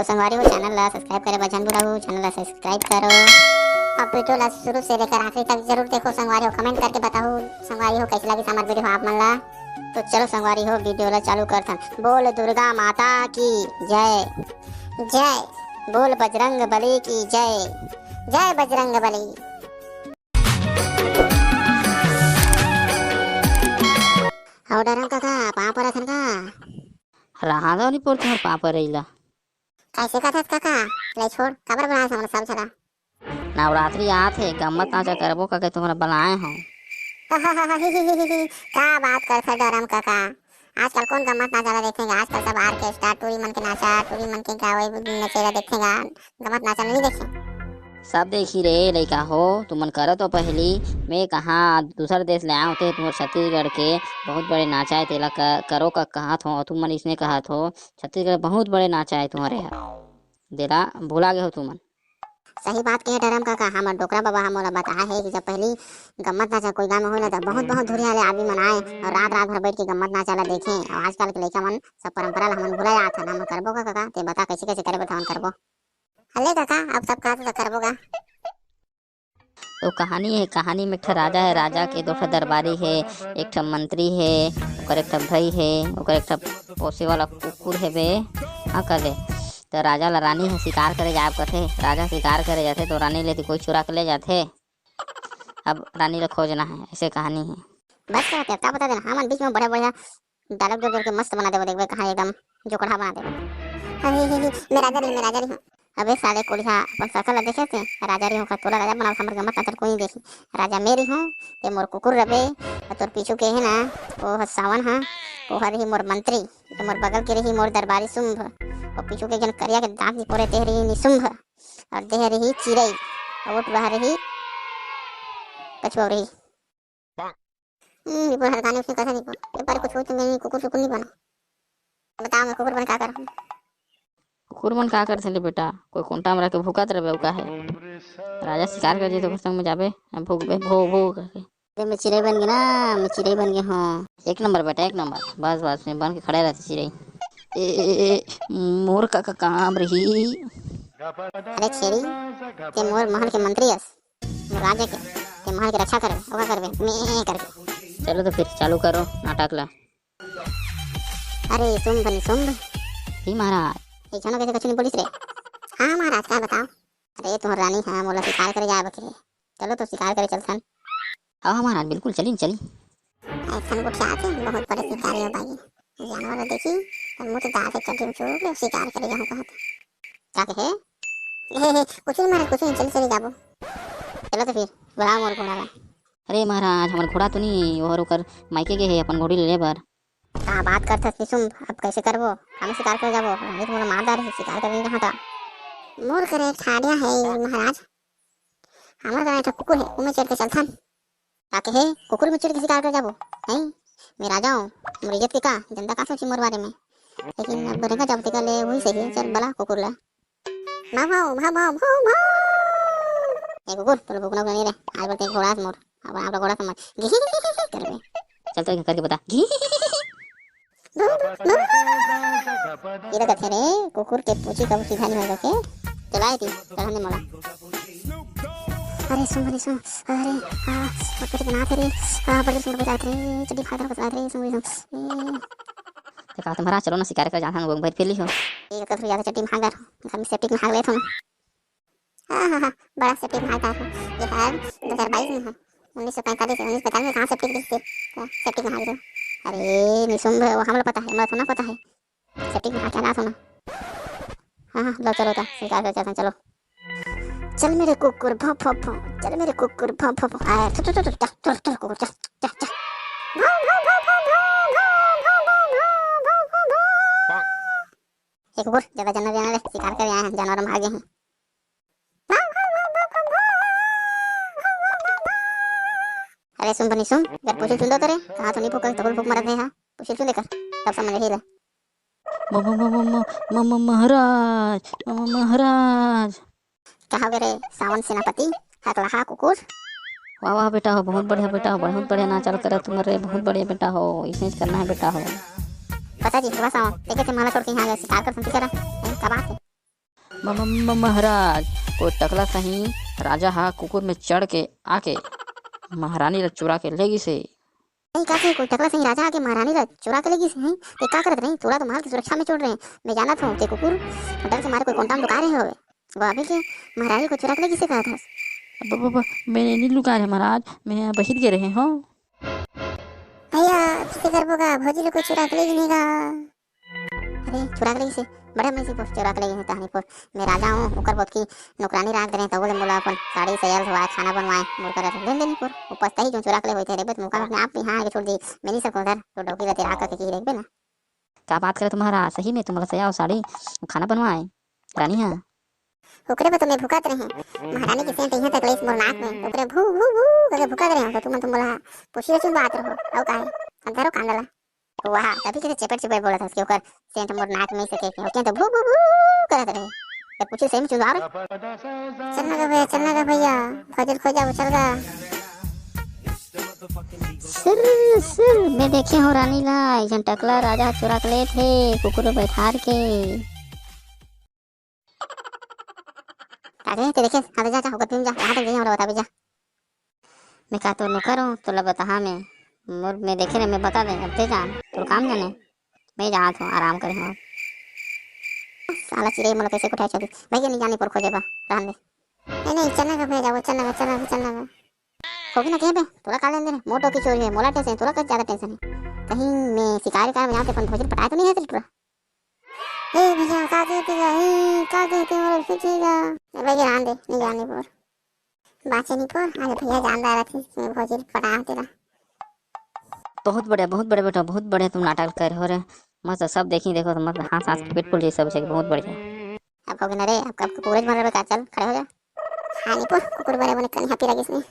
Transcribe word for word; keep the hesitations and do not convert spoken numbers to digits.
तो संगवारी हो, channel ला subscribe करे बर झन भुलाहू, channel ला subscribe करो। अब video ला शुरू से लेकर आखिरी तक जरूर देखो संगवारी हो, comment करके बताहू संगवारी हो कैसे लगिस हमर video आप मन ला। तो चलो संगवारी हो, video ला चालू करथन। बोल दुर्गा माता की जय, जय। बोल बजरंग बली की जय, जय बजरंग बली। हव डरम काका, पाँव परत हन का? रहा दो नहीं पड़ते हर पाँव परई ला। कैसे कथस काका? ले छोड़, काबर बनाए हमन सब झला? नवरात्रि आत हे, गम्मत नाचा करबो कके तुम्हरा बनाए हंव। का बात करथस डरम काका? आजकल कौन गम्मत नाचा ला देखेगा? आजकल सब orchestra, टूरी मन के नाचा, टूरी मन के गावे नचे ला देखेगा, गम्मत नाचा ला नहीं देखे। सब देखी रे लइका हो, तुमन करो तो पहली, मैं कहाँ दूसर देश ले आए होते तुम्हर छत्तीसगढ़ के बहुत बड़े नाचा है, तेला क-, करो का कहत हो, तुमन इसने कहत हो, छत्तीसगढ़ बहुत बड़े नाचा है तुम्हरे ह, तेला भुला गए हो तुमन। सही बात कहे डरम काका, हमर डोकरा बाबा ह मोला बताए हे कि जब पहली गम्मत नाचा कोई गांव में होय ना, तब बहुत बहुत धुरिया ले आदमी मन आए और रात रात भर बैठ के गम्मत नाचा ला देखे। और आजकल के लइका मन सब परंपरा ला हमन भुला जात हन। हमन करबो का काका? ते बता कैसे कैसे करे बर हमन करबो। हले काका, अब सब कहा तो करबो का। तो कहानी है, कहानी में एक ठा राजा है, राजा के दो ठा दरबारी है, एक ठा मंत्री है, ओकर एक ठा भाई है, ओकर एक ठा पोसे वाला कुकुर है बे। हाँ, कर ले। तो राजा ला रानी ह शिकार करे जाब कथे। राजा शिकार करे जाथे तो रानी ले कोई चुरा के ले जाथे। अब रानी ला खोजना है, ऐसे कहानी है। बस कर, अब का बता देना, हमन बीच में बढ़िया बढ़िया dialogue जोड़ जोड़ के मस्त बना देबो, देखबे कहाँ एकदम जोकड़ा बना देबो। हे, हे, हे, मैं राजा रही, मैं राजा रही हूँ। अबे साले कोढ़िया, अपन शकल ला देखे से राजा रही हूँ का? तोला राजा बनाओ, हमर गम्मत नाचा कोई नहीं देखी। राजा मैं रही हूँ, ते मोर कुकुर रबे, और तोर पीछू के है ना, वो ह सावन हा, वो ह रही मोर मंत्री, ये मोर बगल के रही मोर दरबारी शुंभ, और पीछू के जन करिया के दांत निपोरे ते रही निशुंभ, और देह रही चिरई, और ओट बहा रही कछुआ रही। हम्म, निपुण हर गाने उसने कैसे निपुण? एक बार कुछ हो तो मैं कुकुर सुकुर नहीं बना। बताओ, मैं कुकुर बन का कर? कुकुर मन का करथे ले बेटा? कोई कोंटा में रह के भूकत रहे का है? राजा शिकार कर जे तो ओकर संग में जाबे, भूकबे, भो, भो करके। अरे, मैं चिरई बन गए ना, मैं चिरई बन गए हूँ। एक नंबर बेटा, एक नंबर। बस, बस, मैं बन के खड़े रहते चिरई। ए, ए, ए, मोर का, का काम रही? अरे छेरी, ते मोर महल के मंत्री अस। राजा के, ते महल के रक्षा करबे, ओका करबे, मैं करके। चलो तो फिर चालू करो नाटक ला। अरे शुंभ निशुंभ। जी महाराज। ये छनो कैसे कछु नहीं बोलिस रे? हाँ महाराज, का बताओ? अरे तुम्हर रानी है, मोला शिकार करे जाए बके। चलो तो शिकार करे चलथन। हाँ महाराज, बिल्कुल चली, चली। ऐसन गोठियाथे, बहुत बड़े शिकारी हो भाई। जानवर देखी, और मुँह तो दाँत है, चड्डी में चोर ले, शिकार करे जाऊँ कहत। का कहे? हे, हे, कुछ नहीं महाराज, कुछ नहीं, चली, चली जाबो। चलो तो फिर, बुलाओ मोर घोड़ा ला। अरे महाराज, हमर घोड़ा तो नहीं, ओहर ओकर मायके गे हे अपन घोड़ी ले बर। का बात करथस निशुंभ, अब कैसे करबो? हमें शिकार करे जाबो, रानी तो मोला मार डारही, शिकार करे नहीं कहा था। मोर करे एक ठा idea है महाराज, हमर करा एक ठा कुकुर है, उमे चढ़ के चलथन। का कहे, कुकुर में चढ़ के शिकार कर जाबो? हैं? मैं राजा हूँ, मोर इज्जत के का? जनता का सोची मोर बारे में? लेकिन अब रेंगा जाबो तेकर ले वही सही है, चल बला कुकुर ला। भाव, भाव, भाव, भाव, भाव, भाव। ए कुकुर, तोला भूकना उकना नहीं रे, आज बोलते घोड़ा से मोर, अब आप घोड़ा से मत। घी करबे। चल तो एक करके बता। घी। ये तो कथे रे, कुकुर के पूछी कबू सीधा नहीं होगा के? चलाए ती, चढ़ने मोला। अरे सुन, अरे सुन, अरे, आ, पकड़ के ना थे रे, आ, बड़ी सुन बजाते रे, चड्डी फाड़ कर बजाते रे, सुन, सुन। ए। ते का तुम्हारा चलो ना शिकार कर जाता हूँ, वो भाई फिर ली हो। ये कथरू ज्यादा चड्डी में हाग डार, घर में सेप्टिक में हाग लेता हूँ। हाँ, हाँ, हाँ, बड़ा सेप्टिक में हाग डार। ये है दो हज़ार बाईस में है, उन्नीस सौ पैंतालीस, उन्नीस सौ पैंतालीस में कहाँ सेप्टिक दिखते? हाँ, सेप्टिक में हाग दो। अरे निशुंभ, वो हम लोग पता है, हमारा थोड़ा पता है। सेटिंग में क्या ना सुना। हाँ, हाँ, लो चलो, तो शिकार कर चलते हैं, चलो। चल मेरे कुकुर, भौं, भौं, भौं। चल मेरे कुकुर, भौं, भौं, भौं। आए, चल, चल, चल, चल, चल, चल, कुकुर, चल, चल, चल। भौं, भौं, भौं। ए कुकुर, ज्यादा जानवर जानवर शिकार कर आए हैं, जानवर हम भागे हैं। अरे सुन बनी सुन, अगर पूछल सुन दो तो रे, कहाँ तो नहीं भूख, तो भूख मरत है, हाँ? पूछल सुन देकर, तब समझ ही ले। म-, म-, म-, म-, म-, म-, म-, महाराज, म-, म-, महाराज। का हो गे रे, सावन सेनापति, हकलाहा कुकुर? वाह, वाह बेटा हो, बहुत बढ़िया बेटा हो, बहुत बढ़िया नाचल करत तुमन रे, बहुत बढ़िया बेटा हो, इसने करना है बेटा हो। बता जी, वाह सावन, देखे थे माला छोड़ के यहाँ गए, शिकार कर तुम बेचारा, हैं, का बात है? म-, म-, म-, महाराज, कोई टकला सही राजा हा कुकुर में चढ़ के आके महारानी ला चुरा के ले गिस हे। नहीं, का कहे, कोई टकला सही राजा आके महारानी ला चुरा के ले गिस हे? ते का करत रही? तोला तो महल की सुरक्षा में छोड़ रहे। मैं जानत हूँ, ते कुकुर डर के मारे कोई कोंटा में लुका रहे होवे। वो अभी के महारानी को चुरा के ले गिस हे कहत हस। अब, अब, अब, मैंने नहीं लुका रहे महाराज, मैं बहिर गे रहे हूँ। भैया, किसे करबो का? भौजी लोग को चुरा के ले गिस हे का? अरे, चुरा के ले गिस हे? बड़ा मजे से चुरा के ले गिस हे तहनी पोर। मैं राजा हूँ, ओकर बोत की नौकरानी राख दे रहे, तब बोले मोला अपन साड़ी सैया धोवाए, खाना बनवाए, मोर करा लेन देनी पोर। वो पछताही जो चुरा के ले होई थे, रे बत मौका अपने आप भी हाँ आगे छोड़ दी। मैं नहीं सकूँ उधर, तो डौकी रहते राख के की देखबे ना। का बात करे तुम्हारा, सही में तुम्हारा सैया और साड़ी खाना बनवाए, रानी है। ओकरे बर तो मैं भूकत रहे। महारानी के सेंट इहाँ तक लेस मोर नाक में, ओकरे भू, भू, भू करके भूकत रहे, तो तुमन तो मोला पूछी रचुन बात रहो, अउ काहे? अब धरो कांदला। वाह, तभी के चेपेट चेपेट बोलत हस कि ओकर सेंट मोर नाक में सके के, ओके तो भू, भू, भू करत रहे। तो पूछी सही में चुंदवा रहे। चलना का भैया, चलना का भैया, फौजी ल खोजा, वो चल गा। सिर, सिर, मैं देखे हूँ रानी ला, एक झन टकला राजा चुरा के ले थे, कुकुर बैठार के। का रे, ते देखे? हाँ, तो जा, जा, ओकर फिल्म जा, कहाँ तक गई, हमरा बताबे, जा। मैं का तोर नौकर हूँ, तोला बताहा मैं। मोर, मैं देखे रे, मैं बता दे, अब ते जान, तोर काम जाने। मैं जात हूँ, आराम करे हूँ। साला चिरई मोला कैसे कोठाए चलिस। भैया नहीं जाने पर खोजे बा, रहन दे। नहीं, नहीं, चलना का भैया, वो चलना का, चलना का, चलना का। होगे ना कहे बे, तोला का लेन देन हे? मोर डौकी चोरी हे, मोला टेंशन हे, तोला का ज्यादा टेंशन हे। कहीं मैं शिकार विकार में जाऊँ तो अपन भौजी ल पटाए तो नहीं है तेरे टुरा? ए भैया, का कहते गा? ए, का कहते हो? मोला फिर कहेगा। ए भैया, रहन दे, नहीं जाने पर। बाचे नहीं पर, आज भैया जान रहा थी, मैं भौजी ल पटाए तेला। बहुत बढ़िया, बहुत बढ़िया बेटा, बहुत बढ़िया तुम नाटक कर हो रे। मस्त सब देखी, देखो तो मस्त हाँस हाँस पेट फूल जाई सब से, बहुत बढ़िया। अब होगे ना रे, अब, अब कुकुर बन रहे का, चल खड़े हो जा। हाँ नहीं पर, कुकुर बने बने कनी हापी लगिस में।